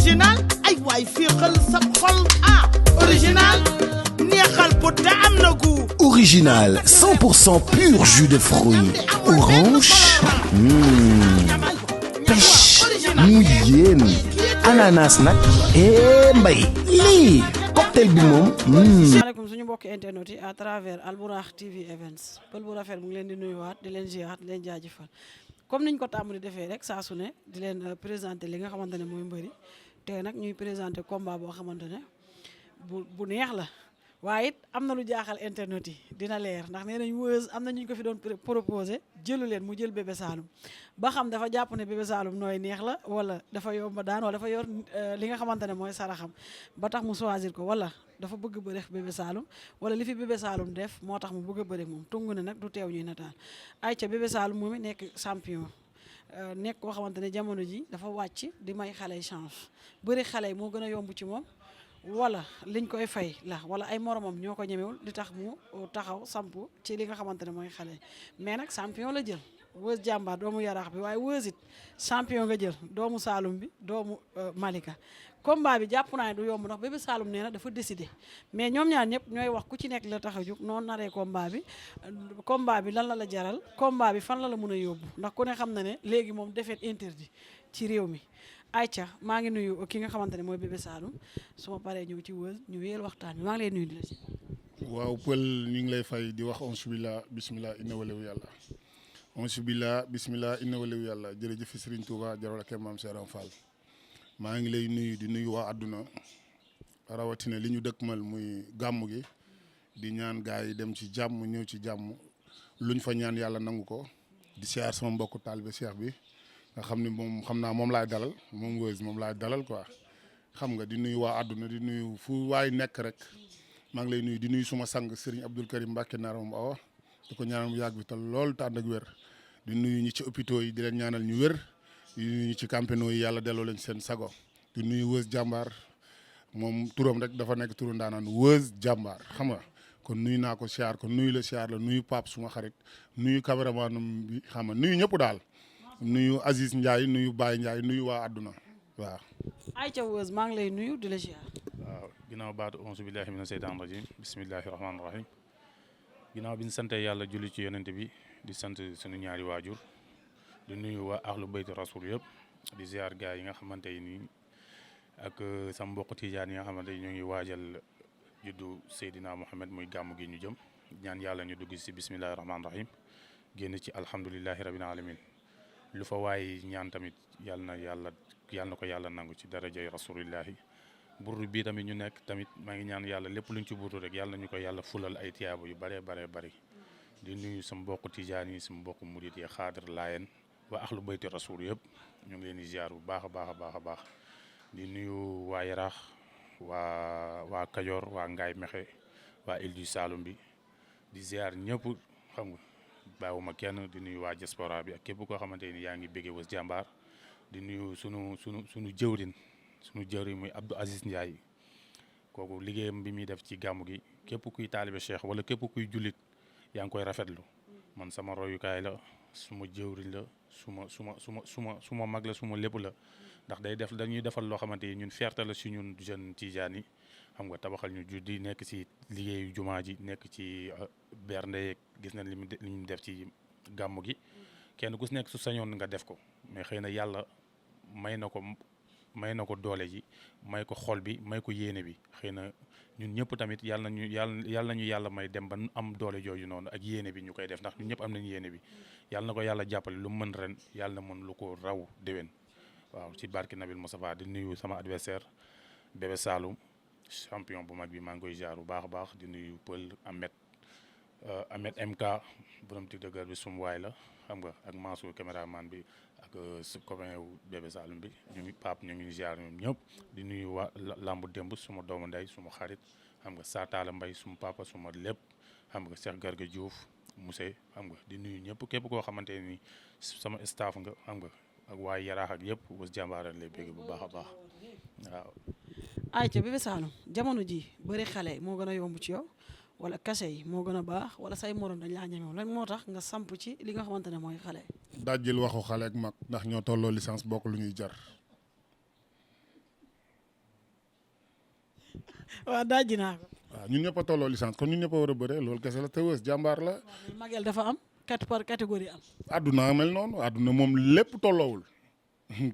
original ay waay féexal sa xol original neexal bu te am na gu original 100% pur jus de fruits orange pêche mu yéen ananas nag mbay lii cocktail bi moom asalaamaaleykum suñu mbokki internet yi à travers Albourakh TV Events pël bu rafet mu ngi leen di nuyuwaat di leen ziar di leen jaajëfal comme niñ ko tàmm di defee rek saa su ne di leen présenter li nga xamante ne mooy mbëri tey nag ñuy présenter combat boo xamante ne bu neex la waaye it am na lu jaaxal internet yi dina leer ndax nee nañ Weuz am na ñu ko fi doon proposé jëlu leen mu jël Bébé Saloum ba xam dafa jàpp ne Bébé Saloum nooy neex la wala dafa yomba daan wala dafa yor li nga xamante ne mooy saraxam ba tax mu choisir ko wala dafa bëgg bëre Bébé Saloum wala li fi Bébé Saloum def moo tax mu bëgg a bëre moom tungu ne nag du teew ñuy nataal ayca Bébé Saloum moom nekk champion nekk koo xamante ne jamono ji dafa wàcc di may xale yi chance bëri xale yi moo gën a yomb ci moom wala liñ koy fay la wala ay moromam ñoo ko ñemewul di tax mu taxaw samp ci li nga xamante ne mooy xale mais nag champion la jël Weuz jàmbaar doomu yaraax bi waaye Weuz it champion nga jël doomu Saloum bi doomu Malika combat bi jàpp naa ne du yomb ndax Bébé Saloum nee na dafa décidé mais ñoom ñaar ñëpp ñooy wax ku ci nekk la tax a jóg noonu naree combat bi lan la jaral combat bi fan la mën a yóbbu ndax ku ne xam na ne léegi moom défaite interdit ci réew mi ayca maa ngi nuyu ki nga xamante ne mooy Bébé Saloum su ma paree ñëw ci Weuz ñu wéyal waxtaan bi maa ngi lay nuyu di la si. waaw pël ñu ngi lay fay di wax onsu billah bismillah inna walewu yàlla onsu billah bismillah inna walewu yàlla jërëjëf Serigne Touba jaral ak maam Seeram Fall maa ngi lay nuyu di nuyu waa àdduna rawatina li ñu dëkkmal muy gàmm gi di ñaan gaay yi dem ci jàmm ñëw ci jàmm luñ fa ñaan yàlla nangu ko di siyaar sama mbokku taalibe Cheikh bi nga xam ne moom xam naa moom laay dalal moom Weuz moom laay dalal quoi xam nga di nuyu waa àdduna di nuyu fu waay nekk rek maa ngi lay nuyu di nuyu suma sang Serigne Abdoul Karim Mbacké Naar moom awa di ko ñaanal mu yàgg bi tal lool te ànd ak wér di nuyu ñi ci hôpitaux yi di leen ñaanal ñu wér di nuyu ñi ci campénaux yi yàlla delloo leen seen sago di nuyu Weuz jàmbaar moom turam rek dafa nekk turu ndaanaan Weuz jàmbaar xam nga kon nuyu naa ko siyaar kon nuyu la siyaar la nuyu Pape suma xarit nuyu cameraman bi xam nga nuyu ñëpp daal nuyu Aziz Ndiaye nuyu Baye Ndiaye nuyu waa àdduna waaw. ayca Weuz maa ngi lay nuyu di la ziar. waaw ginnaaw baatu auzu billahi mina seytaan rajim bismillahi rahmaani rahim ginnaaw bi ñu sante yàlla julli ci yonente bi di sant suñu ñaari waajur di nuyu waa ahlu bayti rasul yëpp di ziar gars yi nga xamante ni ak sama mbokk tijaan yi nga xamante ni ñoo ngi waajal juddu Seydina Mohamed muy gàmm gi ñu jëm ñaan yàlla ñu dugg si bismillahi rahmaani rahim génn ci alhamdulillahi rabbil alamin lu fa waay ñaan tamit yàlla na ko yàlla nangu ci darajay rasulillahi burdu bii tamit ñu nekk tamit maa ngi ñaan yàlla lépp luñ ci burdu rek yàlla ñu ko yàlla fulal ay tiyaaba yu bare bare bari di nuyu sama mbokku tijaan yi sama mbokku murit yi xaadir laayeen waa axlu bayti rasul yëpp ñu ngi leen di ziar bu baax a baax a baax a baax di nuyu waa Yaraax waa Kajoor waa Ngaay Mexe waa Île du Saloum bi di ziar ñëpp xam nga bàyyiwuma kenn di nuyu waa diaspora bi ak képp koo xamante ni yaa ngi béggee Weuz jàmbaar di nuyu sunu jëwrin muy Abdou Aziz Ndiaye kooku liggéeyam bi muy def ci gàmmu gi képp kuy taalibe Cheikh wala képp kuy jullit yaa ngi koy rafetlu man sama royukaay la suma jëwriñ la suma mag la suma lépp la ndax dañuy defal loo xamante ni ñun fierté la si ñun jeune tijaan yi xam nga tabaxal ñu juddi nekk ci liggéeyu jumaa ji nekk ci bernde yeeg gis nañ li mu def ci gàmmu gi kenn ku si nekk su sañoon nga def ko mais xëy na yàlla may na ko doole ji may ko xol bi may ko yéene bi xëy na ñun ñëpp tamit yàlla nañu yàlla may dem ba am doole jooju noonu ak yéene bi ñu koy def ndax ñun ñëpp am nañu yéene bi yàlla na ko yàlla jàppale lu mën ren yàlla na mën lu ko raw déwén waaw ci barki Nabil Moustapha di nuyu sama adversaire Bébé Saloum champion bu mag bi maa ngi koy jaar bu baax a baax di nuyu Pël Ahmed MK borom tig dëgër bi sum waay la xam nga ak Mansour caméraman bi ak su copain wu Bébé Saloum bi ñu ngi Pape ñu ngi ziar ñoom ñëpp di nuyu waa lambu démb suma doomu ndey suma xarit xam nga Saataala Mbay suma papa suma lépp xam nga Cheikh Garga Diouf Mousse xam nga di nuyu ñëpp képp koo xamante ni sama staff nga xam nga ak waa Yaraax ak yëpp Weuz jàmbaar lay bégg bu baax a baax waaw. ayca Bébé Saloum jamono ji bëri xale moo gën a yomb ci yow wala kase yi moo gën a baax wala say morom dañ laa ñemew lan moo tax nga samp ci li nga xamante ne mooy xale. dajjil waxu xale ak mag ndax ñoo tolloo licence bokk lu ñuy jar waaw daaji naa ko. waaw ñun ñëpp a tolloo licence kon ñun ñëpp a war a bëre loolu kese la te Weuz jàmbaar la. Maguel dafa am 4 par catégorie am. àdduna mel noonu àdduna moom lépp tolloowul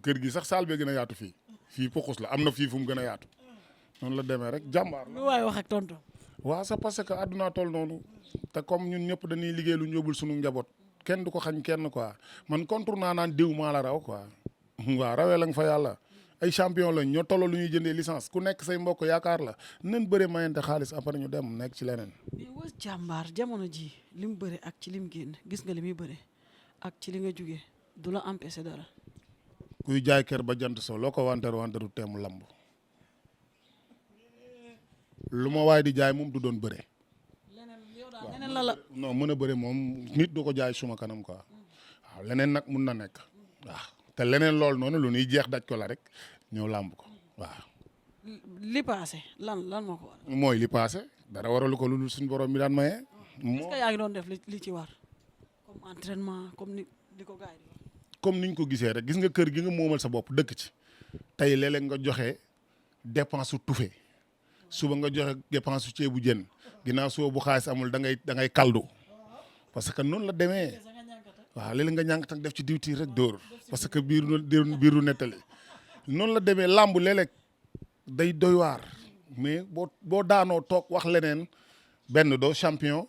kër gi sax saal bee gën a yaatu fii pokus la am na fii fu mu gën a yaatu noonu la demee rek jàmbaar la. lu waay wax ak tonton. waaw c'est parce que àdduna toll noonu te comme ñun ñëpp dañuy liggéey lu ñu yóbbul suñu njaboot kenn du ko xañ kenn quoi man contre naa naan diw maa la raw quoi waaw rawee la nga fa yàlla ay champion lañ ñoo tolloo lu ñuy jëndee licence ku nekk say mbokk yaakaar la nañ bëre mayante xaalis après ñu dem nekk ci leneen. mais Weuz jàmbaar jamono ji li mu bëre ak ci li mu génn gis nga li muy bëre ak ci li nga jugee du la empêcher dara. kuy jaay kër ba jant so loo ko wanteeru teemu lamb lu ma waay di jaay moom du doon bëre. leneen la non mën a bëre moom nit du ko jaay suma kanam quoi waaw leneen nag mun na nekk waaw te leneen loolu noonu lu ñuy jeex daj ko la rek ñëw làmb ko waaw. li paase lan moo ko waral. mooy li paase dara waralu ko lu dul suñu borom mi daan maye. est-ce que yaa ngi doon def li ci war comme entraînement comme ni ko gars yi di wax. comme niñ ko gisee rek gis nga kër gi nga moomal sa bopp dëkk ci tey léeg-léeg nga joxe dépense su tufe suba nga joxe dépense su ceebu jën ginnaaw suba bu xaalis amul da ngay kaldu parce que noonu la demee waaw léeg-léeg nga ñànk tak def ci diwtiir rek dóor parce que biiru nettali noonu la demee làmb léeg-léeg day doy waar mais boo daanoo toog wax leneen benn doo champion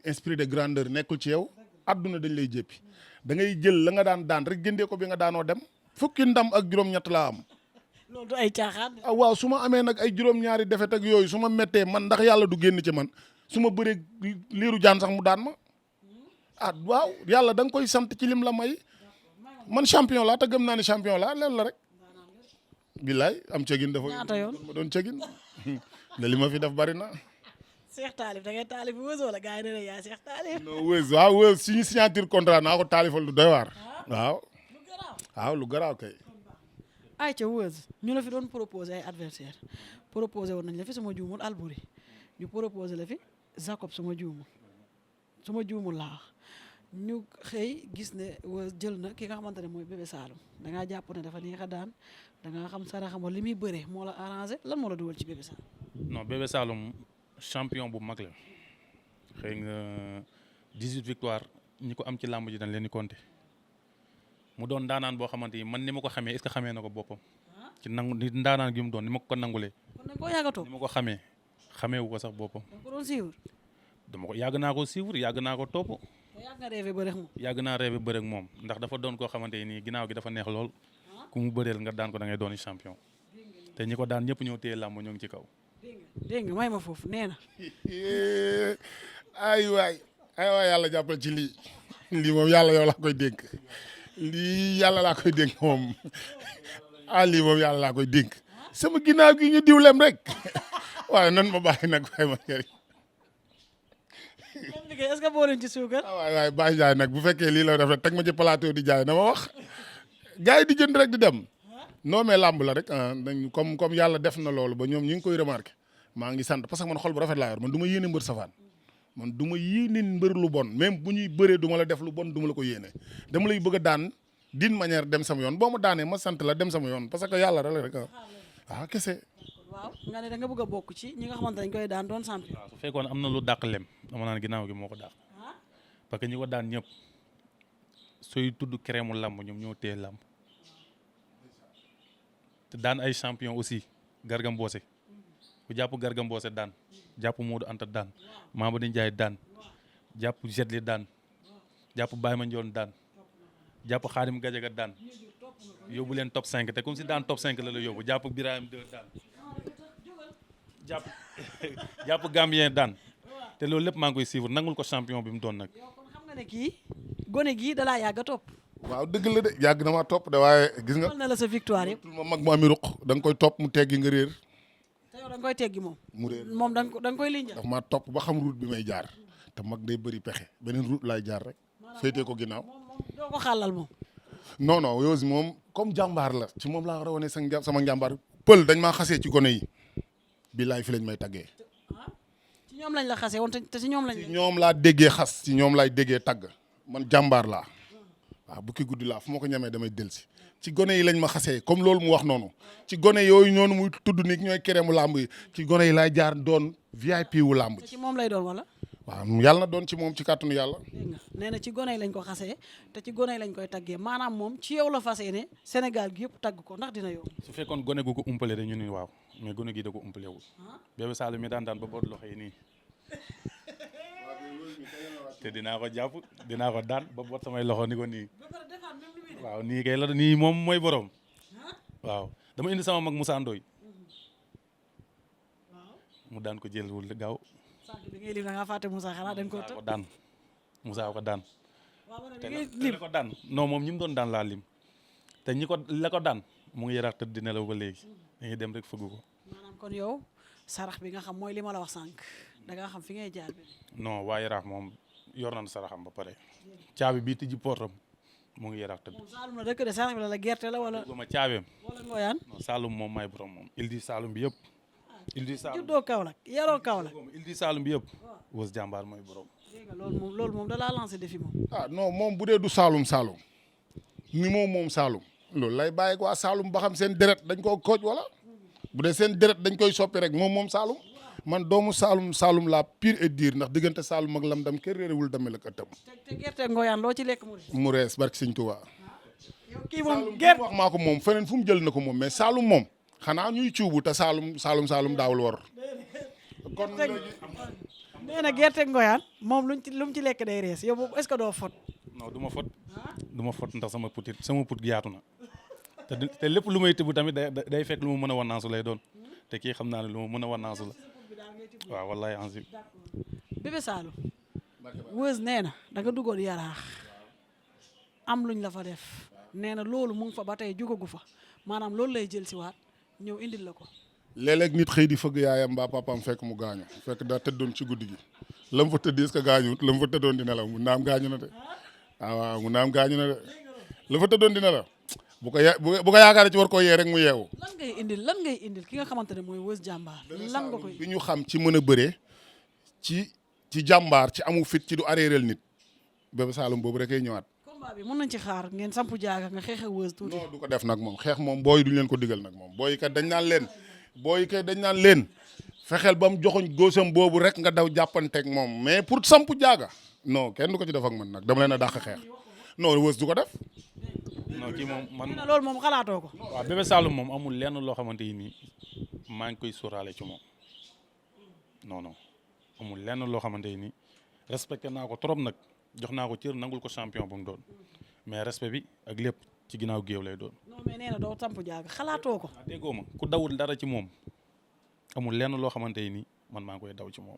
esprit de grandeur nekkul ci yow adduna dañ lay jéppi da ngay jël la nga daan rek jëndee ko bi nga daanoo dem fukki ndam ak juróom-ñett laa am. loolu du ay caaxaan. waaw su ma amee nag ay juróom-ñaari defet ak yooyu su ma méttee man ndax yàlla du génn ci man su ma bëree liiru jaan sax mu daan ma waaw yàlla da nga koy sant ci lim la may man champion laa te gëm naa ne champion laa leen la rek. billaay am cegin dafa. ñaata yoon ma doon cegin li ma fi def bari na. Cheikh Talif da ngay taalif Weuz wala gars yi ne la yaa Cheikh Talif. non Weuz waaw Weuz suñu signature contrat naa ko taalifal lu doy waar. waaw lu garaaw kay. ay ca Weuz ñu la fi doon proposé ay adversaire proposé woon nañ la fi sama juumul Albouri ñu proposé la fi Jacob sama juumul laa wax ñu xëy gis ne Weuz jël na ki nga xamante ne mooy Bébé Saloum da ngaa jàpp ne dafa neex a daan da ngaa xam sara xamoo li muy bëree moo la arrangé lan moo la dugal ci Bébé Saloum. non Bébé Saloum champion bu mag la xëy nga 18 victoire ñi ko am ci làmb ji dañ leen di compter mu doon ndaanaan boo xamante ni man ni ma ko xamee est-ce que xamee na ko boppam ci nangu ni ndaanaan gi mu doon ni ma ko nangulee. kon nag koo yàggatoo ni ma ko xamee wu ko sax boppam. da nga ko doon suivre. dama ko yàgg naa ko suivre yàgg naa ko topp. te yàgg nga rêvé bëre ak moom. yàgg naa rêvé bëre ak moom ndax dafa doon koo xamante ni ginnaaw gi dafa neex lool ku mu bëreel nga daan ko da ngay doon champion te ñi ko daan ñëpp ñoo téye làmb ñoo ngi ci kaw. dégg nga may ma foofu nee na. ay waay yàlla jàppal ci lii moom yàlla yow laa koy dénk lii yàlla laa koy dénk moom lii moom yàlla laa koy dénk sama ginnaaw gi ñu diwlem rek waaye nan ma bàyyi nag bàyyi ma njëriñ. est-ce que boo leen ci suukar. waay bàyyi jaay nag bu fekkee lii la def rek teg ma ci plateau di jaay na ma wax gars yi di jënd rek di dem non mais làmb la rek dañ comme yàlla def na loolu ba ñoom ñu ngi koy remarqué maa ngi sant parce que man xol bu rafet laa yor man du ma yéene mbër safaan man du ma yéene mbër lu bon même bu ñuy bëree du ma la def lu bon du ma la ko yéene dama lay bëgg a daan d'une manière dem sama yoon boo ma daanee ma sant la dem sama yoon parce que yàlla rek kese. waaw nga ne da nga bëgg a bokk ci ñi nga xamante dañ koy daan doon champion. waaw su fekkoon am na lu dàq lem dama naan ginnaaw gi moo ko dàq parce que ñi ko daan ñëpp sooy tudd crème làmb ñoom ñoo téye làmb te daan ay champion aussi Garga Mbossé ku jàpp Garga Mbossé daan jàpp Modou Anta daan Mamadou Ndiaye daan jàpp Jetli daan jàpp Baye Mandione daan jàpp Khadim Gadiaga daan yóbbu leen top 5 te comme si daan top 5 la la yóbbu jàpp Birahim 2 daan jàpp Gambien daan te loolu lépp maa ngi koy suivre nangul ko champion bi mu doon nag. yow kon xam nga ne kii gone gii da laa yàgg a topp. waaw dëgg la de yàgg na maa topp de waaye gis nga. xool na la sa victoire yëpp. ma mag mu ami ruq da nga koy topp mu teggi nga réer. te yow da nga koy teggi moom. mu réer moom da nga koy linja. daf maa topp ba xam route bi may jaar te mag day bëri pexe beneen route laay jaar rek féetee ko ginnaaw. moom doo ko xàllal moom. non yow moom comme jàmbaar la ci moom laa war a wane sama njàmbaar. pël dañ maa xasee ci gone yi billaay fi lañ may taggee. ci ñoom lañ la xasee woon te ci ñoom lañ. ci ñoom laa déggee xas ci ñoom laay déggee tagg man jàmbaar laa waaw bu ki guddi laa fu ma ko ñamee damay delsi ci gone yi lañ ma xasee comme loolu mu wax noonu ci gone yooyu noonu muy tudd ni ñooy keremu làmb yi ci gone yi laay jaar doon VIP wu làmb ci moom lay doon wala. waaw yàlla na doon ci moom ci kàttanu yàlla. dégg nga nee na ci gone yi lañ ko xasee te ci gone yi lañ koy taggee maanaam moom ci yow la fas yéene Sénégal gi yëpp tagg ko ndax dina yow. su fekkoon gone gu ko umpale de ñu ni waaw mais gone gi da ko umpale wul. Bébé Saloum mi daan ba boot loxo yi nii. te dinaa ko jàpp dinaa ko daan ba boot samay loxo ni ko nii. waaw nii kay la nii moom mooy borom. waaw dama indi sama mag Moussa Ndoye mu daan ko jël wul gaaw. sànq bi ngay lim da ngaa fàtte Moussa xanaa dañ ko ko daan Moussa ko daan. waaw te la ko daan non moom ñi mu doon daan laa lim te ñi ko la ko daan mu ngi yaraax tëdd di nelaw ba léegi dañuy dem rek fëgg ko. maanaam kon yow sarax bi nga xam mooy li ma la wax sànq da nga xam fi ngay jaar bi. non waa yaraax moom yor nañu saraxam ba pare caabi bii tijji portam mu ngi yaraax tëdd. moom Saloum la dëkk de sarax bi la gerte la wala. ma caabeem. wala ngooyaan. non Saloum moom may borom moom il di Saloum bi yëpp. il di Saloum juddoo Kaolack yaroo Kaolack. il di Saloum bi yëpp. wës jàmbaar mooy borom. dégg nga loolu moom da laa lancé défi moom. ah non moom bu dee du Saloum ni moom Saloum loolu lay bàyyi waa Saloum ba xam seen deret dañ koo kooj wala bu dee seen deret dañ koy soppi rek moom Saloum man doomu Saloum la pire et dire ndax diggante Saloum ak lam dam kenn réerewul damel ak ëttam. te gerte ngooyaan loo ci lekk mu rees barki Sëñ Tuubaa. yow kii moom Saloum gerte wax maa ko moom feneen fu mu jël na ko moom mais Saloum moom xanaa ñuy cuubu te Saloum daawul war. kon nee na gerte ngooyaan moom lu mu ci lekk day rees yow boobu est-ce que doo fot. non du ma fot ndax sama put yaatu na te lépp lu may tibb tamit day fekk lu ma mën a wannaasu lay doon te kii xam naa ne lu ma mën a wannaasu la waaw wallahi ansi. Bébé Saloum Weuz nee na da nga duggoon yaraax am luñ la fa def nee na loolu mu ngi fa ba tey jugagu fa maanaam loolu lay jël si waat ñëw indil la ko. léeg-léeg nit xëy di fëgg yaayam mbaa papaam fekk mu gaañu fekk daa tëddoon ci guddi gi la mu fa tëdd est-ce que gaañuwut la mu fa tëddoon di nelaw mu naam gaañu na de waaw mu naam gaañu na de la fa tëddoon di nelaw bu ko yaakaaree ci war koo yee rek mu yeewu. lan ngay indil ki nga xamante ne mooy Weuz jàmbaar lan nga koy bi ñu xam ci mën a bëree ci jàmbaar ci amu fit ci du aréeral nit Bébé Saloum boobu rek ay ñëwaat. combat bi mën nañ ci xaar ngeen sampu jaaga nga xeex ak Weuz tuuti. non du ko def nag moom xeex moom booy duñ leen ko digal nag moom booy kat dañ naan leen fexeel ba mu joxoñ góosam boobu rek nga daw jàppanteeg moom mais pour sampu jaaga non kenn du ko ci def ak man nag dama leen a dàq xeex non Weuz du ko def. non kii moom man loolu moom xalaatoo ko. waaw Bébé Saloum moom amul lenn loo xamante ni maa ngi koy sóoraale ci moom non amul lenn loo xamante ni respecté naa ko trop nag jox naa ko cër nangul ko champion bu mu doon mais respect bi ak lépp ci ginnaaw géew lay doon. non mais nee na doo sampu jaaga xalaatoo ko. déggoo ma ku dawul dara ci moom amul lenn loo xamante ni man maa ngi koy daw ci moom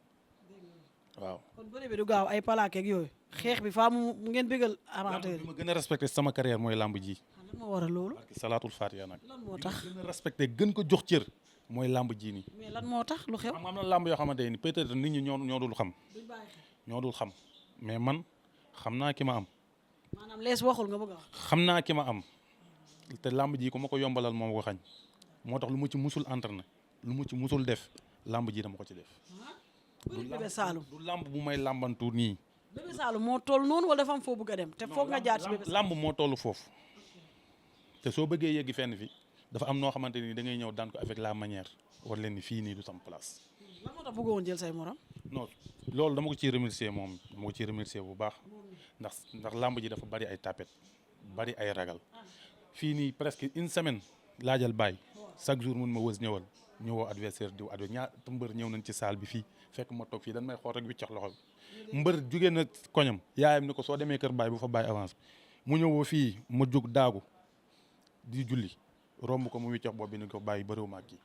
waaw. kon bëre bi du gaaw ay palaakeeg yooyu xeex bi faa mu ngeen bëggal amateur bi ma gën a respecté sama carrière mooy lamb ji. lan moo waral loolu. salaatul fatiha nag. lan moo tax gën a respecté gën ko jox cër mooy lamb ji nii. mais lan moo tax lu xew. am na lamb yoo xamante ni peut-être nit ñi ñoo dul xam. ñoo dul xam mais man xam naa ki ma am. maanaam lees waxul nga bëgg a wax. xam naa ki ma am te lamb ji ku ma ko yombalal moom ko xañ moo tax lu mu ci musul entraîné lu mu ci musul def lamb ji dama ko ci def. Bébé Saloum du lamb bu may lambantu nii. Bébé Saloum moo toll noonu wala dafa am foo bëgg a dem te foog nga jaar ci Bébé Saloum. lamb moo toll foofu te soo bëggee yeggi fenn fi dafa am noo xamante ni da ngay ñëw daan ko avec la manière war leen ni fii nii du sam place. lan moo tax bëggoo woon jël say morom. non loolu dama ko ciy remercier moom dama ko ciy remercier bu baax ndax lamb ji dafa bari ay tapet bari ay ragal fii nii presque une semaine laajal bàyyi chaque jour mun ma Weuz ñëwoo adversaire diw ñaata mbër ñëw nañ ci salle bi fii fekk ma toog fii dañ may xool rek wiccax loxo bi mbër jugee na koñam yaayam ni ko soo demee kër bàyyi bu fa bàyyi avance mu ñëwoo fii ma jóg daagu di julli romb ko mu wiccax boobu ni ko bàyyi bëriwuma ak kii.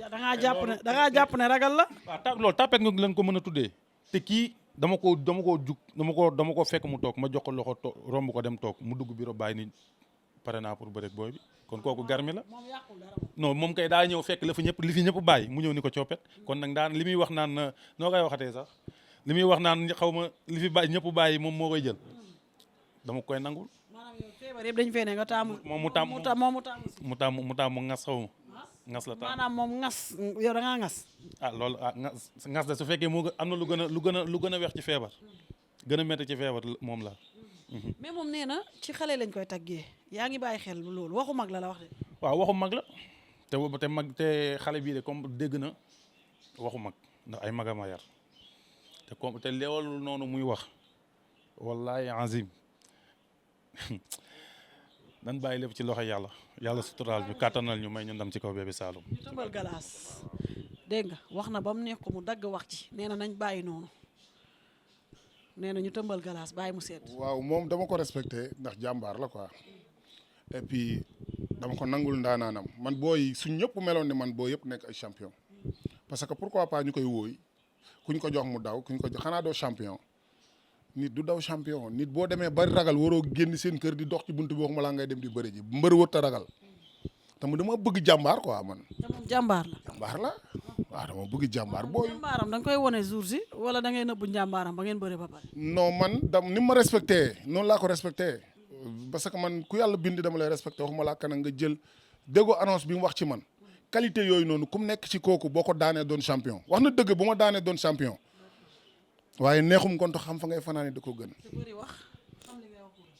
da ngaa jàpp ne ragal la. waaw loolu tapet nga leen ko mën a tuddee te kii dama ko fekk mu toog ma jox ko loxo romb ko dem toog mu dugg bureau bàyyi ni pare naa pour bëreeg booy bi kon kooku garmi la. non moom kay daa ñëw fekk la fi ñëpp bàyyi mu ñëw ni ko coppet kon nag daan li muy wax naan noo koy waxatee sax li muy wax naan xaw ma li fi bàyyi ñëpp bàyyi moom moo koy jël dama koy nangul. maanaam yow feebar yëpp dañu fee ne nga taamu. mu taamu ngas xaw ma ngas la taamu. maanaam moom ngas yow da ngaa ngas. loolu ngas de su fekkee moo am na lu gën a weex ci feebar gën a métti ci feebar moom la mais moom nee na ci xale lañ koy taggee yaa ngi bàyyi xel loolu waxu mag la wax de. waaw waxu mag la te xale bii de comme dégg na waxu mag ndax ay magama yar te leewal noonu muy wax wallahi azim nan bàyyi lépp ci loxo yàlla suturaal ñu kàttanal ñu may ñu ndam ci kaw Bébé Saloum. ñu tëmbal galaas dégg nga wax na ba mu nekk ko mu dagg wax ci nee na nañ bàyyi noonu nee na ñu tëmbal galaas bàyyi mu seet. waaw moom dama ko respecté ndax jàmbaar la quoi et puis dama ko nangul ndaanaanam man booy suñ ñëpp meloon ni man booy yëpp nekk ay champion parce que pourquoi pas ñu koy wóoy kuñ ko jox mu daw kuñ ko jox xanaa doo champion nit du daw champion nit boo demee bari ragal waroo génn seen kër di dox ci buntu bi waxuma laa ngay dem di bëri ji mbër wër ta ragal te mu dama bëgg jàmbaar quoi man. te moom jàmbaar la. jàmbaar la waaw dama bëgg jàmbaar booy. jàmbaaram da nga koy wone jour si wala da ngay nëbbu jàmbaaram ba ngeen bëri ba pare. non man ni ma respecté noonu laa ko respecté parce que man ku yàlla bind dama lay respecté waxuma laa kana nga jël déggoo annonce bi mu wax ci man qualité yooyu noonu ku mu nekk ci kooku boo ko daanee doon champion wax na dëgg bu ma daanee doon champion waaye neexum kontu xam fa ngay fanaane da koo gën.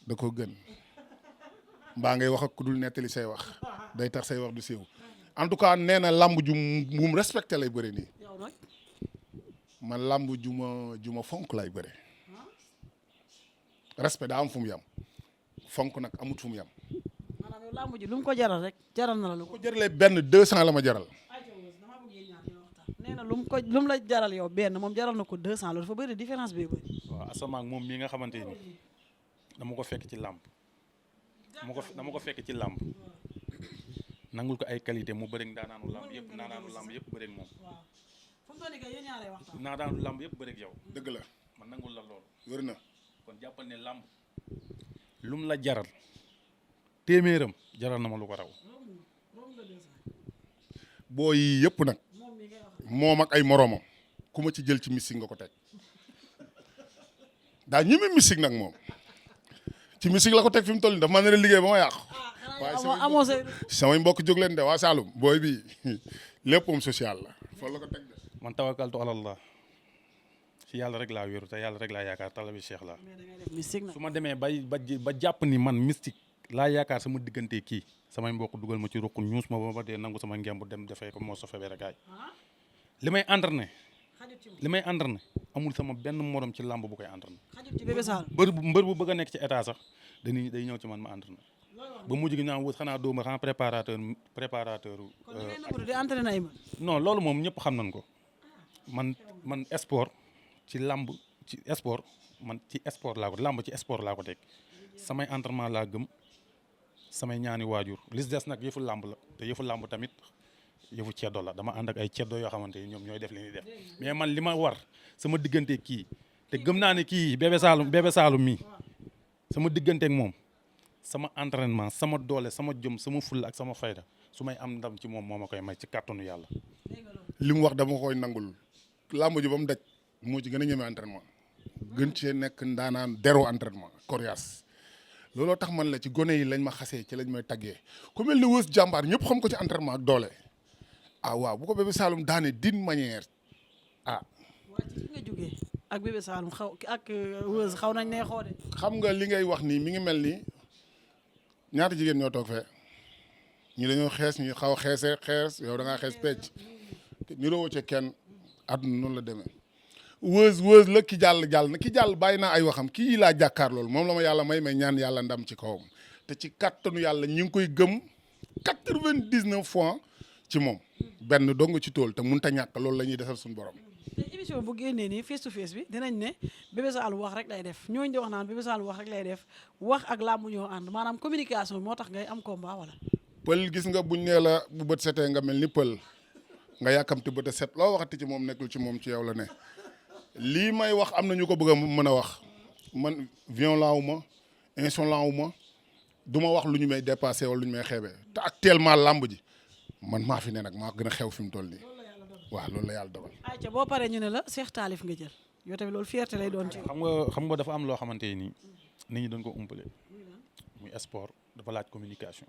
da koo gën mbaa ngay wax ak ku dul nettali say wax day tax say wax du siiw en tout cas nee na làmb ju mu respecté lay bëre nii man làmb ju ma fonk lay bëre respect daa am fu mu yam fonk nag amut fu mu yam. maanaam yow làmb ji lu mu ko jaral rek jaral na la lu ko jaralee benn 200 la ma jaral. nee na lu mu la jaral yow benn moom jaral na ko 200 loolu dafa bëri différence bi bëri. waaw asamaak moom mii nga xamante ni dama ko fekk ci làmb dama ko fekk ci làmb nangul ko ay qualité mu bëri ndaanaanu làmb yëpp bëri moom. ndaanaanu làmb yëpp bëri yow. dëgg la man nangul la loolu. wër na kon jàppal ne làmb lum la jaral téeméeram jaral na ma lu ko raw. boo yi yëpp nag moom ak ay moroomam ku ma ci jël ci mystique nga ko teg daa ñeme mystique nag moom ci mystique la ko teg fi mu toll nii dafa ma ne liggéey ba ma yàqu. waaye samay mbokk jóg leen de waa Saloum booy bi lépp moom social la foofu la ko teg de. man tawakkaltu alallah ci yàlla rek laa wéeru te yàlla rek laa yaakaar talabi cheikh la su ma demee ba jàpp ni man mystique laa yaakaar sama diggante kii samay mbokk dugal ma ci ruq ñuus ma ba dee nangu sama ngemb dem defee ko moo sofee rek gaay li may entraîné amul sama benn morom ci làmb bu koy entraîné. mbër bu bëgg a nekk ci état sax day ñëw ci man ma entraîné ba mujj gi ñaan wut xanaa dóoma xanaa préparateur. kon li ngay nëbbu di entraîné ay non loolu moom ñëpp xam nañ ko man sport ci làmb ci sport man ci sport laa ko làmb ci sport laa ko teg samay entraînement laa gëm samay ñaani waajur li des nag yëfu làmb la te yëfu làmb tamit yëfu ceddo la dama ànd ak ay ceddo yoo xamante ni ñoom ñooy def li ñuy def mais man li ma war sama diggante kii te gëm naa ne kii Bébé Saloum mii sama diggante ak moom sama entraînement sama doole sama jom sama fulla ak sama fayda su may am ndam ci moom moo ma koy may ci kàttanu yàlla. li mu wax dama koy nangul làmb ji ba mu daj moo ci gën a ñeme entraînement gën cee nekk ndaanaan deru entraînement coriace looloo tax man la ci gone yi lañ ma xasee ci lañ may taggee ku mel ni wës jàmbaar ñëpp xam ko ci entraînement ak doole ah waaw bu ko Bébé Saloum daane d'une manière ah. waaw ci nga jógee ak Bébé Saloum ak wës xaw nañ ne xoode. xam nga li ngay wax nii mi ngi mel ni ñaata jigéen ñoo toog fee ñu dañoo xees ñu xaw a xees yow da ngaa xees pecc ñu rawoo ci kenn àdduna noonu la demee. wës la ki jàll na ki jàll bàyyi naa ay waxam kii laa jàkkaar loolu moom la ma yàlla may ñaan yàlla ndam ci kawam te ci kattanu yàlla ñu ngi koy gëm 99 fois ci moom benn dong ci tool te mënut a ñàkk loolu la ñuy defal suñu borom. te émission bu génnee nii face to face bi dinañ ne Bébé Saloum wax rek lay def ñooñu di wax naan Bébé Saloum wax rek lay def wax ak làmb ñoo ànd maanaam communication bi moo tax ngay am combat wala. pël gis nga buñ nee la bu bët setee nga mel ni pël nga yàkkamti bët a set loo waxati ci moom nekkul ci moom ci yow la ne. lii may wax am na ñu ko bëgg a mën a wax man violent wu ma insolent wu ma du ma wax lu ñu may dépassé wala lu ñu may xeebee te actuellement làmb ji man maa fi ne nag maa gën a xew fi mu toll nii waaw loolu la yàlla dogal. ayca boo paree ñu ne la Cheikh Talif nga jël yow tamit loolu fierté lay doon ci. xam nga dafa am loo xamante ni nit ñi dañ ko umpale muy sport dafa laaj communication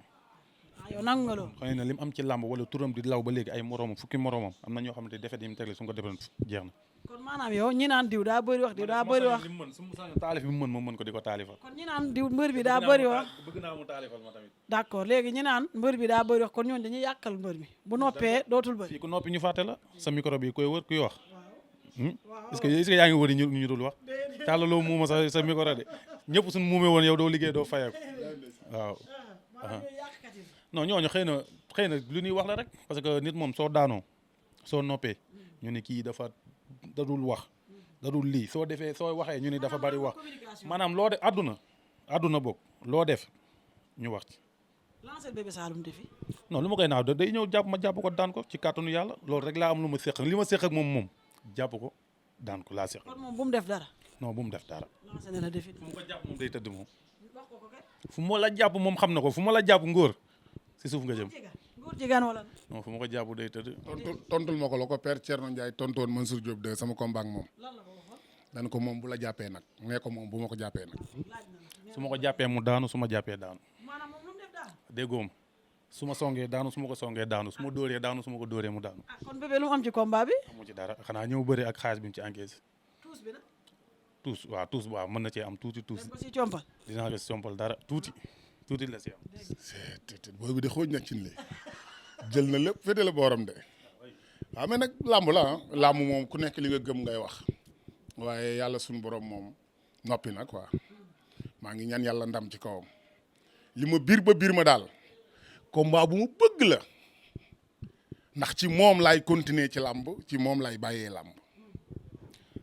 yow nangu nga loolu. xëy na lim am ci làmb wala turam di law ba léegi ay moromam fukki moromam am na ñoo xamante defet yi mu tegle su nga ko defoon jeex na. kon maanaam yow ñi naan diw daa bëri wax diw daa bëri wax. su mu sañoon taalif bi mu mën moom mën ko di ko taalifal. kon ñi naan diw mbër bi daa bëri wax. bëgg naa mu taalifal ma tamit. d'accord léegi ñi naan mbër bi daa bëri wax kon ñooñu dañuy yàqal mbër mi bu noppee dootul bëri. fii ku noppi ñu fàtte la sa micro bi koy wër kuy wax. est-ce que yaa ngi wëri ñu dul wax tàllaloo muuma sa micro de ñëpp suñu muumee woon yow doo liggéey doo fayeeku waaw. non ñooñu xëy na lu ñuy wax la rek parce que nit moom soo daanoo soo noppee ñu ne kii dafa dadul wax dadul lii soo waxee ñu ne dafa bari wax maanaam loo def àdduna bokk loo def ñu wax ci. lancer Bébé Saloum défi. non lu ma koy naaw day ñëw jàpp ko daan ko ci kàttanu yàlla loolu rek laa am lu ma séq li ma séq ak moom jàpp ko daan ko laa séq. kon moom bu mu def dara. non bu mu def dara. lancer na la défi. fu mu ko jàpp moom day tëdd moom. fu ma la jàpp moom xam na ko fu ma la jàpp ngóor si suuf nga jëm. góor jigéen wala. non fu ma ko jàpp day tëdd. tontul ma ko la ko père Thierno Ndiaye tontoon Mansour Diop de sama combat ak moom. dan ko moom bu la jàppee nag nee ko moom bu ma ko jàppee nag. su ma ko jàppee mu daanu su ma jàppee daanu. maanaam moom lu mu def daal. déggoom su ma songee daanu su ma ko songee daanu su ma dóoree daanu su ma ko dóoree mu daanu. kon bébé lu mu am ci combat bi. amu ci dara xanaa ñëw bëri ak xaalis bi mu ci encaissé. tuus bi nag. tuus waaw mën na cee am tuuti tuus. ko si compal. dinaa ko si compal dara tuuti la si am. booy bi de xooj na cin li jël na lépp féete la booram de waaw mais nag làmb la làmb moom ku nekk li nga gëm ngay wax waaye yàlla suñu borom moom noppi na quoi maa ngi ñaan yàlla ndam ci kawam li ma biir ma daal combat bu mu bëgg la ndax ci moom laay continuer ci làmb ci moom laay bàyyee làmb.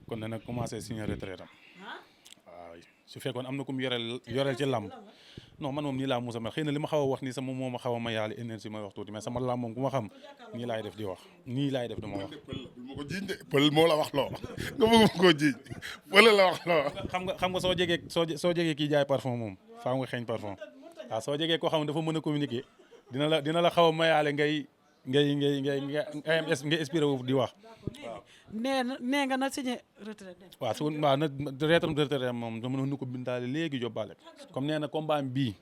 kon ne nag commencé signer retraite am waaw su fekkoon am na ku mu yoreel ci làmb non man moom nii laa musa mel xëy na li ma xaw a wax nii sama moom a xaw a ma yàlla énergie may wax tuuti mais sama làmb moom ku ma xam nii laay def di wax nii laay def dama wax. pël ma ko jiiñ de pël moo la wax loo nga bëgg ma koo jiiñ pël la wax loo. xam nga soo jegee kii jaay parfum moom faaw nga xeeñ parfum waaw soo jegee koo xam ne dafa mën a communiquer dina la xaw a mayaale ngay inspiré wu di wax waaw. nee nga na signé retraite. waaw na retraite moom dama nu ko bindaale léegi jobbaale comme nee na combat bii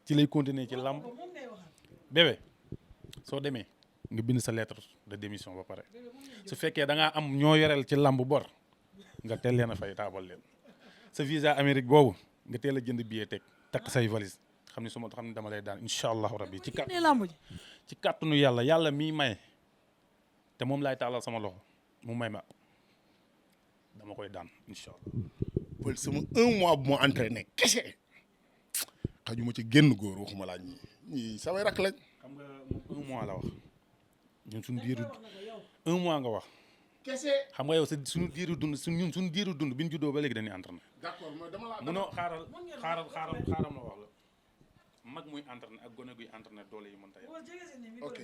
ci lay continuer ci làmb bébé soo demee nga bind sa lettre de démission ba pare su fekkee da ngaa am ñoo yoreel ci làmb bor nga teel leen a fay taabal leen sa visa Amérique boobu nga teel a jënd billet teg takk say valise xam ne dama lay daan incha allahu rabbi ci kàttanu yàlla miy maye te moom laay taalal sama loxo mu may ma dama koy daan incha allah. pël sama 1 mois bu ma entraîné kese xajuma ci génn góor waxuma laa ñii samay rak lañ. xam nga moom 1 mois la wax ñun suñu diiru 1 mois nga wax. kese xam nga yow suñu diiru dund bi ñu juddoo ba léegi dañuy entraîné. d'accord mais dama la. munoo xaaral ma wax la mag muy entraîné ak gone guy entraîné doole yi mënta yem. ok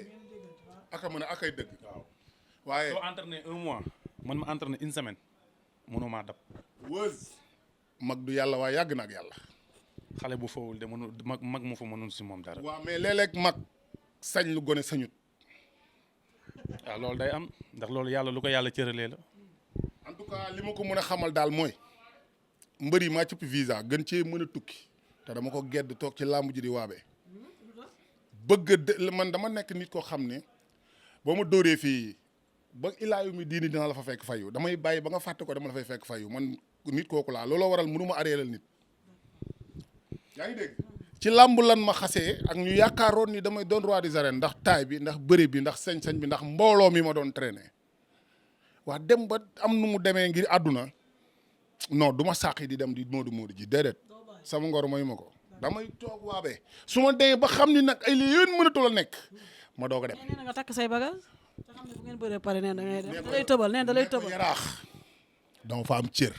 aka mën a akay dëgg. waaw waaye soo entraîné 1 mois man ma entraîné 1 semaine mënoo maa dab. wëz mag du yàlla waaye yàgg na ak yàlla. xale bu fowul de mënu mag mu fa mënul si moom dara. waaw mais léeg-léeg mag sañ lu gone sañut. waaw loolu day am ndax loolu yàlla lu ko yàlla cëralee la. en tout cas li ma ko mën a xamal daal mooy mbër yi maa cëpp visa gën cee mën a tukki te dama ko gedd toog ci làmb ji di waabee man dama nekk nit koo xam ne boo ma dóoree fii ba ilaayu mi diini dina la fa fekk fayu damay bàyyi ba nga fàtte ko dama la fay fekk fayu man nit kooku laa looloo waral mënu ma areelal nit yaa ngi dégg ci làmb lan ma xasee ak ñu yaakaaroon ni damay doon roi des arènes ndax taay bi ndax bëri bi ndax sañ-sañ bi ndax mbooloo mi ma doon traîner wax dem ba am nu mu demee ngir àdduna non du ma sàqi di dem di moodu ji déedéet sama ngor mayu ma ko damay toog waabee su ma demee ba xam ni nag ay li yéen mënatul a nekk ma doog a dem. nee na nga takk say bagage te xam ne bu ngeen bëree pare nee na ngay dem da lay tëbal nee na da lay tëbal yaraax dama fa am cër.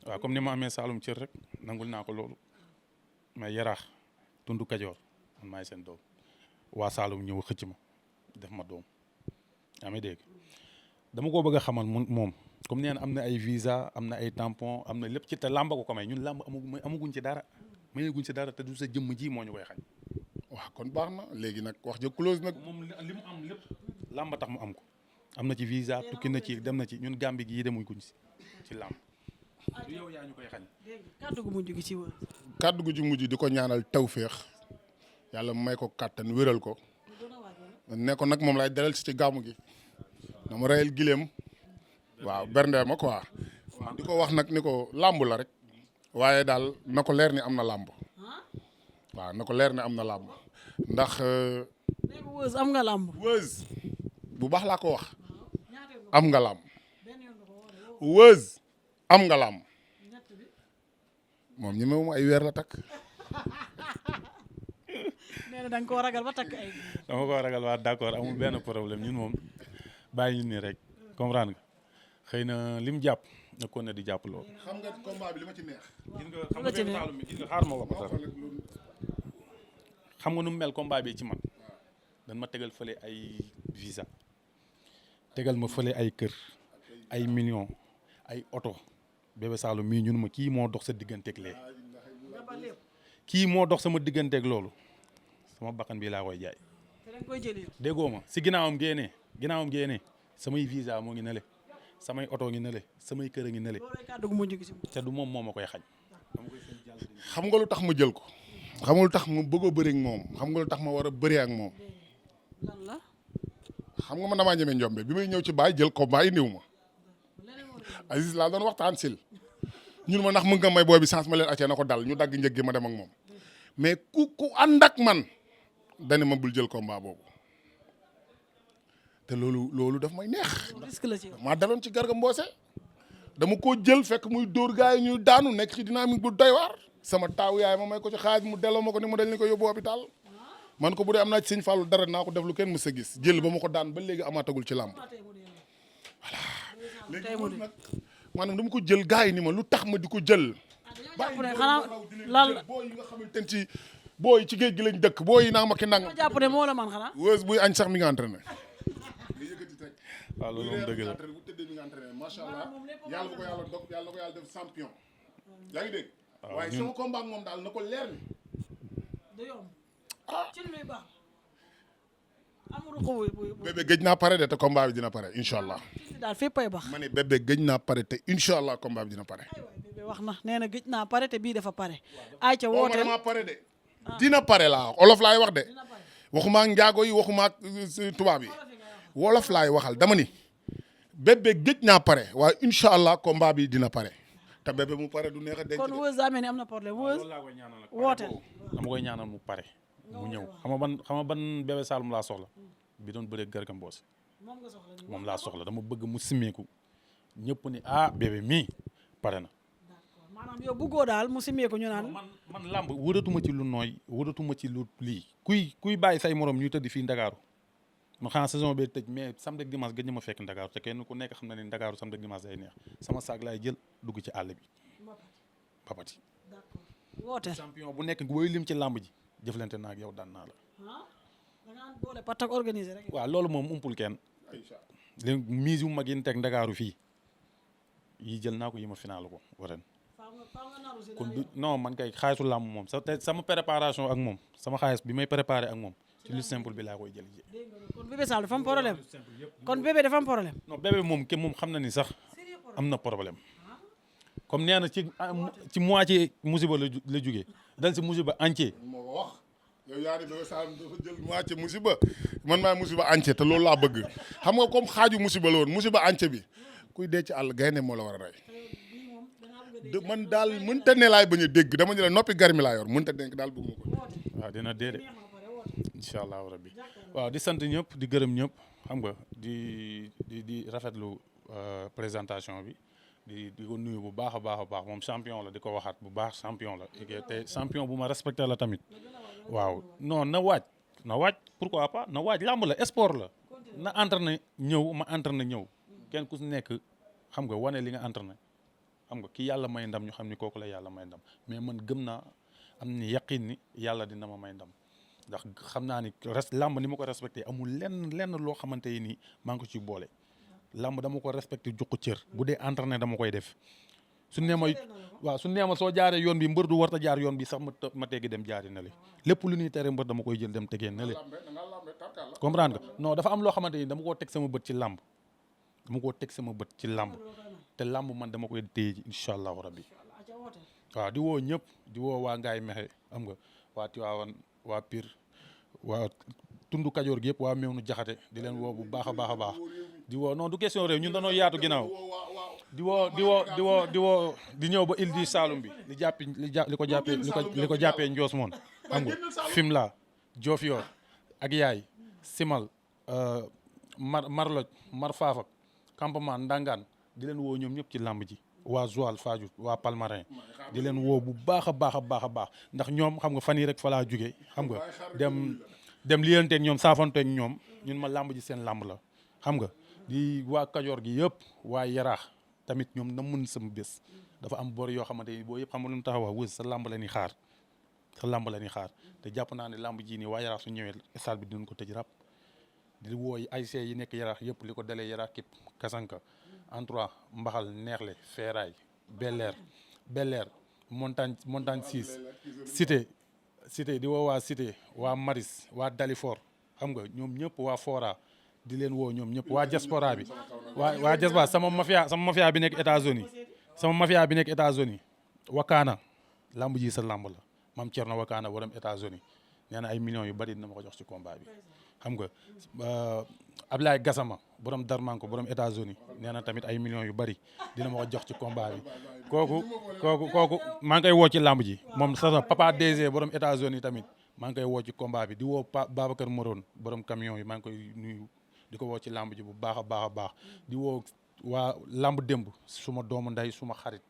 waaw comme ni ma amee Saalum cër rek nangul naa ko loolu mais yaraax tundu Kajoor man maay seen doom waa Saalum ñëw xëcc ma def ma doom yaa ngi dégg dama koo bëgg a xamal moom comme nee na am na ay visa am na ay tampon am na lépp ci te làmba ko may ñun làmb amaguñ ci dara mayeguñ ci dara te du sa jëmm ji moo ñu koy xañ. waaw kon baax na léegi nag wax ja close nag. moom li mu am lépp làmba tax mu am ko am na ci visa tukki na ci dem na ci ñun Gambie gi yi demuñ kuñ ci làmb du yow yaa ñu koy xañ. kàddu gu mujj gi ci wër. kàddu gu ci mujj di ko ñaanal tawféex yàlla may ko kàttan wéral ko ne ko nag moom laay dalal si ci gàmmu gi dama reyal gileem waaw berndeel ma quoi di ko wax nag ni ko làmb la rek waaye daal na ko leer ni am na làmb waaw na ko leer ni am na làmb ndax Weuz am nga làmb. Weuz bu baax laa ko wax am nga làmb Weuz am nga làmb moom ñi ma ay weer la takk. nee na da nga koo ragal ba takk ay. dama ko ragal waa d'accord amul benn problème ñun moom bàyyi ñu nii rek comprendre nga xëy na lim jàpp na ko ne di jàpp loolu. xam nga combat bi li ma ci neex. gis nga xaar ma wax ko xam nga nu mu mel combat bi ci man dañ ma tegal fële ay visa tegal ma fële ay kër ay millions ay oto Bébé Saloum mii ñun ma kii moo dox sa digganteeg lee kii moo dox sama digganteeg loolu sama bakkan bii laa koy jaay. te da nga koy jëli yow. déggoo ma si ginnaawam génnee samay visa moo ngi nele samay oto ngi nele samay kër a ngi nele loolay kàddu gu mujj gi si. te du moom moo ma koy xañ. xam nga lu tax ma jël ko. xam nga lu tax ma bëgg a bëri ak moom xam nga lu tax ma war a bëri ak moom. lan la. xam nga man damaa ñeme njombe bi may ñëw ci baay jël combat yi néew ma. Aziz laa doon waxtaan sil ñun ma ndax mën nga may booy bi chance ma leen acee na ko dal ñu dagg njëg gi ma dem ak moom mais ku ànd ak man dani ma bul jël combat boobu te loolu daf may neex. risque la ci yow. maa daloon ci Garga Mbossé dama ko jël fekk muy dóor gars yi ñuy daanu nekk ci dynamique bu doy waar sama taaw yaay ma may ko ci xaaj mu delloo ma ko ni mu dañ ni ko yóbbu hôpital man ko bu dee am naa ci Sëñ Fallu dara naa ko def lu kenn mës a gis jël ba ma ko daan ba léegi amaatagul ci làmb voilà léegi loolu nag maanaam dama ko jël gars yi ni ma lu tax ma di ko jël jàpp ne xanaa lan la booy yi nga xamante ne ci booy ci géej gi lañ dëkk booy yi naa ma ki nang ma jàpp ne moo la man xanaa. Weuz buy añ sax mi nga entraîné waaw loolu moom dëgg la bu tëddee mi nga entraîné macha allah yàlla bu ko yàlla dog yàlla ko yàlla def champion yaa ngi dégg waaye sama combat ak moom daal na ko leer ni du yomb. ci li muy baax. amul ko buy bébé gëj naa pare de te combat bi dina pare incha allah daal fépp ay baax. ma ne bébé gëj naa pare te incha allah combat bi dina pare bébé wax na nee na gëj naa pare te bii dafa pare. ayca wooteel dama pare de dina pare laa wax olof laay wax de waxuma ak njaago yi waxuma ak tubaab yi wolof laay waxal dama ni bébé gëj naa pare waaye incha allah combat bi dina pare te bébé mu pare du neex a denc kon Weuz daa mel ni am na problème Weuz wooteel. dama koy ñaanal mu pare mu ñëw xam nga ban Bébé Saloum laa soxla bi doon bëre Garga Mbossé moom laa soxla dama bëgg mu simmeeku ñëpp ni bébé mii pare na. maanaam yow bëggoo daal mu simee ko ñu naan. man làmb wëratuma ci lu nooy wëratuma ci lu lii kuy bàyyi say morom ñuy tëdd fii Ndakaaru ma xanaa saison bi tëj mais samedi ak dimanche gëj na ma fekk Ndakaaru te kenn ku nekk xam na ne Ndakaaru samedi ak dimanche day neex sama saag laay jël dugg ci àll bi papati wooteel. champion bu nekk booy lim ci làmb ji jëflante naa ak yow daan naa la. da ngaa boole patak organisé rek. waaw loolu moom umpul kenn li mise yu mag yi ñu teg Ndakaaru fii yi jël naa ko yi ma final ko ren kon du non man kay xaalisu làmb moom sama préparation ak moom sama xaalis bi may préparé ak moom ci lu simple bi laa koy jël ji. kon bébé Saloum dafa am problème kon bébé dafa am problème. non bébé moom moom xam na ni sax am na problème comme nee na ci moitié musiba la jugee dal si musiba entier. moo ko wax yow yaa ni Bébé Saloum dafa jël moitié musiba man maay musiba entier te loolu laa bëgg xam nga comme xaaju musiba la woon musiba entier bi kuy dee ci àll gaynde moo la war a rey man daal mënta ne laay bañ a dégg dama ñu la noppi garmi laa yor mënta denk daal bëgg ma ko. waaw dina dee de incha allahu rabbi waaw di sant ñëpp di gërëm ñëpp xam nga di rafetlu présentation bi di ko nuyu bu baax a baax moom champion la di ko waxaat bu baax champion la te champion bu ma respecté la tamit waaw non na waaj pourquoi pas na waaj làmb la sport la na entraîné ñëw ma entraîné ñëw kenn ku si nekk xam nga wane li nga entraîné xam nga ki yàlla may ndam ñu xam ni kooku la yàlla may ndam mais man gëm naa am ni yaqin ni yàlla dina ma may ndam ndax xam naa ni làmb ni ma ko respecté amul lenn loo xamante ni maa ngi ko ci boole làmb dama ko respecté jox ko cër bu dee entraîné dama koy def su nee ma soo jaaree yoon bi mbër du warta jaar yoon bi sax ma teggi dem jaari na le lépp lu ñuy tere mbër dama koy jël dem tegee na le comprendre nga non dafa am loo xamante ni dama koo teg sama bët ci làmb te làmb man dama koy téye ji incha allahu rabbi waaw di woo ñëpp di woo waa Ngaye Mexe xam nga waa Tiwaawan waa Pire waa tundu Kajoor gi yëpp waa Mewnu Jaxate di leen woo bu baax a baax a baax di woo non du question réew ñun dañoo yaatu ginnaaw di ñëw ba île du Saloum bi li ko jàppee Njoos moon xam nga Fimela Diofior ak Yaay Simal Marloj Mar Faafak campement Ndangaan di leen woo ñoom ñëpp ci làmb ji waa Joal Fadiouth waa Palmarin di leen woo bu baax a baax a baax a baax ndax ñoom xam nga fan yii rek fa laa jóge xam nga dem liyanteeg ñoom saafanteeg ñoom ñun ma làmb ji seen làmb la xam nga di waa Kajoor gi yëpp waa Yaraax tamit ñoom na mën sama bés dafa am bor yoo xamante ni boo yëpp xam nga lu mu taxaw wës sa làmb la ñuy xaar te jàpp naa ne làmb ji nii waa Yaraax su ñëwee stade bi dinañ ko tëj rap di wooy ASC yi nekk Yaraax yëpp li ko dalee Yaraax Kip Kasanka Entroit Mbaxal Neexle Feeraay Bel-Air montagne 6 cité di woo waa cité waa Maris waa Dalifort xam nga ñoom ñëpp waa Fora di leen woo ñoom ñëpp waa diaspora bi waa diaspora sama mafia bi nekk États-Unis Wakaana lamb ji sa lamb la Mame Thierno Wakaana borom États-Unis nee na ay millions yu bari dina ma ko jox ci combat bi xam nga Ablaye Gassama borom Darmanko borom États-Unis nee na tamit ay millions yu bari dina ma ko jox ci combat bi kooku maa ngi koy woo ci lamb ji moom sa papa DG borom États-Unis tamit maa ngi koy woo ci combat bi di woo Babacar Morone borom camion yi maa ngi koy nuyu di ko woo ci lamb ji bu baax a baax a baax di woo waa lamb démb suma doomu nday suma xarit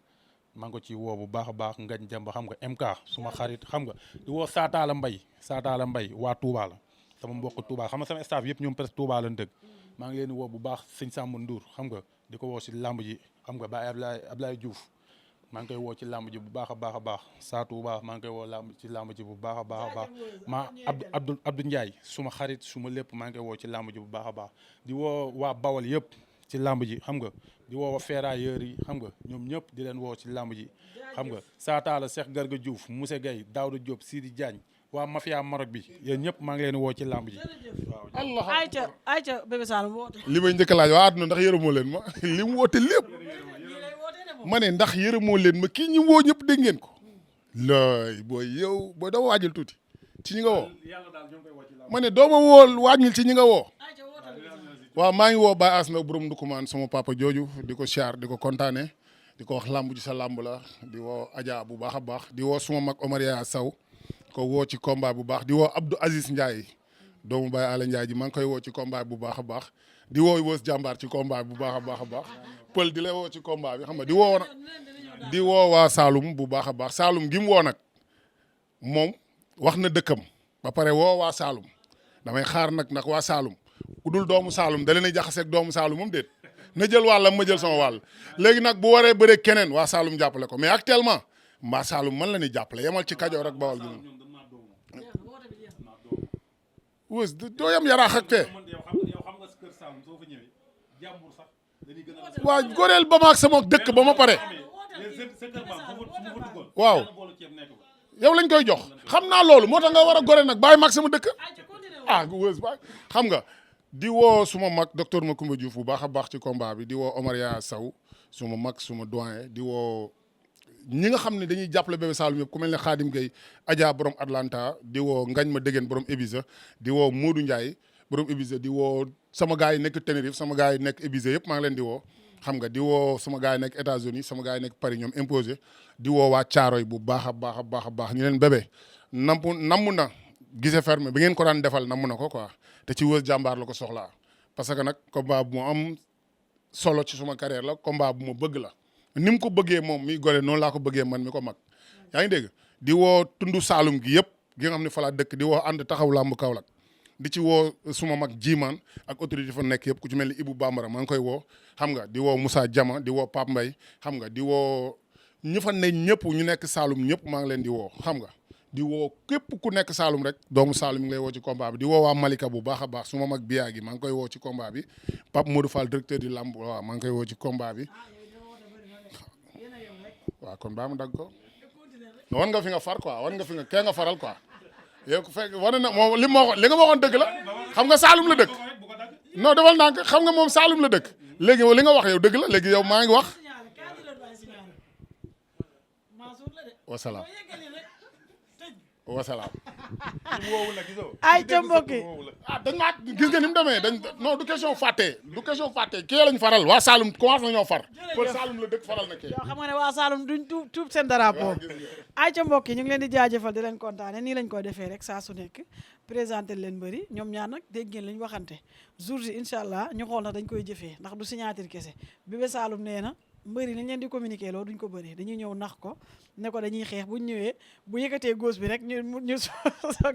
maa ngi ko ci woo bu baax a baax ngañ jamba xam nga MK suma xarit xam nga di woo Saataala Mbay waa Touba la sama mbokk Touba xam nga sama staff yëpp ñoom presque Touba lañ dëgg maa ngi leen di woo bu baax sëñ Samba Ndour xam nga di ko woo ci lamb ji xam nga Baye Ablaye Diouf maa ngi koy woo ci lamb ji bu baax a baax a baax Saa Touba maa ngi koy woo ci lamb ji bu baax a baax a baax maa Abdou Ndiaye suma xarit suma lépp maa ngi koy woo ci lamb ji bu baax a baax di woo waa Bawol yëpp ci lamb ji xam nga di woo ferrailleurs yi xam nga ñoom ñëpp di leen woo ci lamb ji xam nga Saataala Cheikh Garga Diouf Moussa Gueye Daouda Diop Sidi Diagne waa mafia Maroc bi yéen ñëpp maa ngi leen woo ci lamb ji Allah ayca Bébé Saloum woote li may njëkk a laaj waa àdduna ndax yërëmoo leen ma li mu woote lépp ma ne ndax yërëmoo leen ma kii ñi woo ñëpp dégg ngeen ko lay booy yow booy dama waajal tuuti ci ñi nga woo ma ne dooma wool wàññil ci ñi nga woo waaw maa ngi woo Baye As na borom ndukumaan sama papa jooju di ko siyaar di ko kontaane di ko wax lamb ji sa lamb la di woo Adja bu baax a baax di woo suma mag Omaria Sow ko woo ci combat bu baax di woo Abdou Aziz Ndiaye doomu Baye Ala Ndiaye ji maa ngi koy woo ci combat bu baax a baax di woo Wës jàmbaar ci combat bu baax a baax a baax pël di la woo ci combat bi xam nga di woo waa Saloum bu baax a baax Saloum gi mu woo nag moom wax na dëkkam ba pare woo waa Saloum damay xaar nag ndax waa Saloum ku dul doomu Saloum da leen a jaxaseeg doomu Saloum moom déet na jël wàllam ma jël sama wàll léegi nag bu waree bëree keneen waa Saloum jàppale ko mais actuellement mbaa Saloum man la ñuy jàppale yemal ci Kajoor ak Bawol gi moom Wës doo yem Yaraax ak fee waaw goreel ba ma ak sama dëkk ba ma pare waaw yow lañ koy jox xam naa loolu moo tax nga war a goreel nag bàyyi ma ak sama dëkk Wës ba xam nga di woo suma mag docteur Macoumba Diouf bu baax a baax ci combat bi di woo Omaria Sow suma mag suma doyen di woo ñi nga xam ne dañuy jàppale Bébé Saloum yëpp ku mel ne Khadim Gueye Adja borom Atlanta di woo Ngañ ma déggeen borom Ibiza di woo Modou Ndiaye borom Ibiza di woo sama gars yi nekk Tenerife sama gars yi nekk Ibiza yëpp maa ngi leen di woo xam nga di woo sama gars yi nekk États-Unis sama gars yi nekk Paris ñoom imposé di woo waa Caaroy bu baax a baax a baax a baax ñu leen Bébé namm na gise fermé bi ngeen ko daan defal namm na ko quoi te ci Wës jàmbaar la ko soxlaa parce que nag combat bu ma am solo ci suma carrière la combat bu ma bëgg la ni mu ko bëggee moom mi gore noonu laa ko bëggee man mi ko mag yaa ngi dégg di woo tundu Saalum gi yëpp gi nga xam ne fa laa dëkk di woo ànd taxaw làmb Kaolack di ci woo suma mag jiimaan ak autorité fa nekk yëpp ku ci mel ni Ibou Bambara maa ngi koy woo xam nga di woo Moussa Diama di woo Pape Mbaye xam nga di woo ñu fa ne ñëpp ñu nekk Saalum ñëpp maa ngi leen di woo xam nga di woo képp ku nekk Saalum rek doomu Saalum ngi lay woo ci combat bi di woo waa Malika bu baax a baax suma mag biyaa gi maa ngi koy woo ci combat bi Pape Modou Fall directeur du lamb waaw maa ngi koy woo ci combat bi waaw kon baa ma dagg ko wan nga fi nga far quoi wan nga fi nga kee nga faral quoi yow ku fekk wane na moom li nga ma waxoon dëgg la xam nga Saalum la dëkk non defal naa ko xam nga moom Saalum la dëkk léegi li nga wax yow dëgg la léegi yow maa ngi wax wasalaam wasalaam. ay ca mbokk yi dañ maa gis nga ni mu demee non du question fàtte kii lañ faral waa Saloum commencé nañoo far. Pël Saloum la dëkk faral na kii. yow xam nga ne waa Saloum duñ tuub seen drapeau. ay ca mbokk yi ñu ngi leen di jaajëfal di leen kontaane nii lañ koy defee rek saa su nekk présenté leen bëri ñoom ñaar nag dégg ngeen li ñu waxante jour ji incha allah ñu xool na dañ koy jëfee ndax du signature kese Bébé Saloum nee na mbëri nañ leen di communiquer loolu duñ ko bëri dañuy ñëw nax ko ne ko dañuy xeex buñ ñëwee bu yëkkatee góos bi rek ñu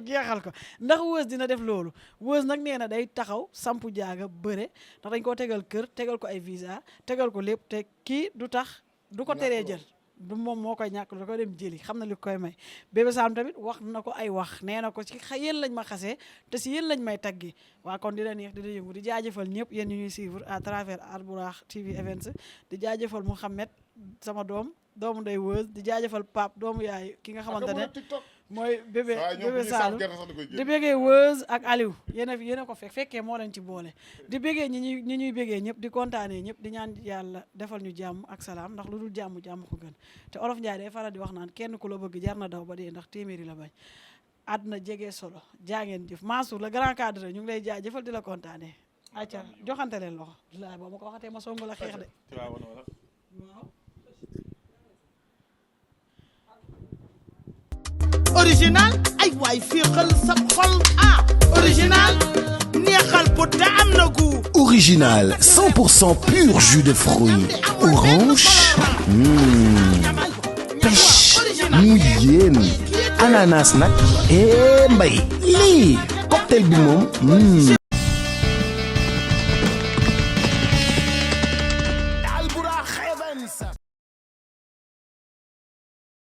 jeexal ko ndax Weuz dina def loolu Weuz nag nee na day taxaw sampu jaaga bëre ndax dañ koo tegal kër tegal ko ay visa tegal ko lépp te kii du tax du ko teree jël du moom moo koy ñàkk da ko dem jëli xam na li koy may Bébé Saloum tamit wax na ko ay wax nee na ko ci yéen lañ ma xasee te si yéen lañ may taggi waa kon dina neex dina yëngu di jaajëfal ñëpp yéen ñu ñuy suivre à travers Albourakh TV Events di jaajëfal Mouhamed sama doomu ndey Weuz di jaajëfal Pape doomu yaay ki nga xamante ne mooy bébé Saloum di béggee Weuz ak Aliou yéen a ko fekkee moo leen ci boole di béggee ñi ñuy béggee ñëpp di kontaanee ñëpp di ñaan yàlla defal ñu jàmm ak salaam ndax lu dul jàmm ko gën te olof Njaay day faral di wax naan kenn ku la bëgg jar na daw ba dee ndax téeméeri la bañ àdduna jege solo jaangeen jëf Mansour le grand cadre ñu ngi lay jaajëfal di la kontaanee acca joxante leen loxo la boo ma ko waxatee ma songu la xeex de waaw original ay waay féexal sa xol original neexal bu te am na gu Original 100% pur jus de fruits orange pêche mu yéen ananas nag mbay lii cocktail bi moom